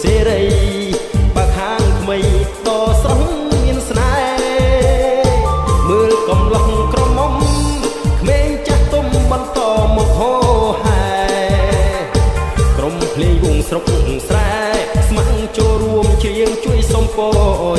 សេរី បើខាងថ្មីតស្រស់មានស្នេហ៍ មើលកំឡោះក្រមុំក្មេងចាស់ទុំបន្តមកហោហែ ក្រុមភ្លេងវងស្រុកស្រែស្ម័គ្រចូលរួមច្រៀងជួយសុំពរ